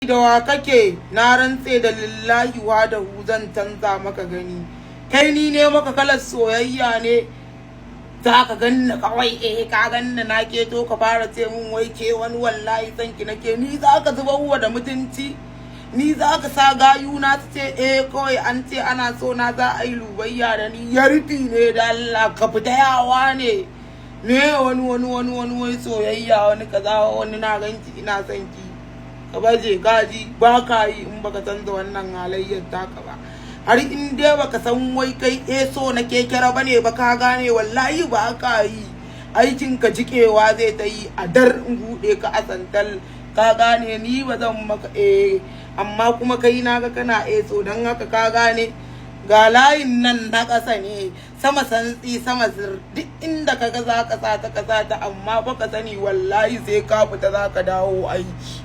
Da wa kake? Na rantse da lillahi wa da zan canza maka gani. Kai, ni ne maka kalar soyayya ne? Za ka ganni kawai, eh, ka ganni na keto, ka fara ce mun wai ke wani, wallahi san ki nake. Ni za ka zuba wa da mutunci? Ni za ka sa gayu na su ce, eh, kawai an ce ana so na, za a yi lubayya da ni? Ya rufi ne da Allah, ka fita. Yawa ne ne wani wani wani wani wani soyayya, wani kaza, wani na ganki ina son ki. Ka baje kaji, ba ka yi in baka canza wannan halayyar taka ba. Har in dai baka san wai kai, eh, so na kekere bane ba, ka gane, wallahi ba ka yi. Aikin ka jikewa zai ta yi a dar in buɗe ka a santal. Ka gane, ni ba zan maka, eh, amma kuma kai na ga kana, eh, so don haka ka gane, ga layin nan na ƙasa ne, sama santsi, sama zir, duk inda ka ga za ka sa ta, ka sa ta. Amma fa ka sani, wallahi sai ka fita za ka dawo aiki.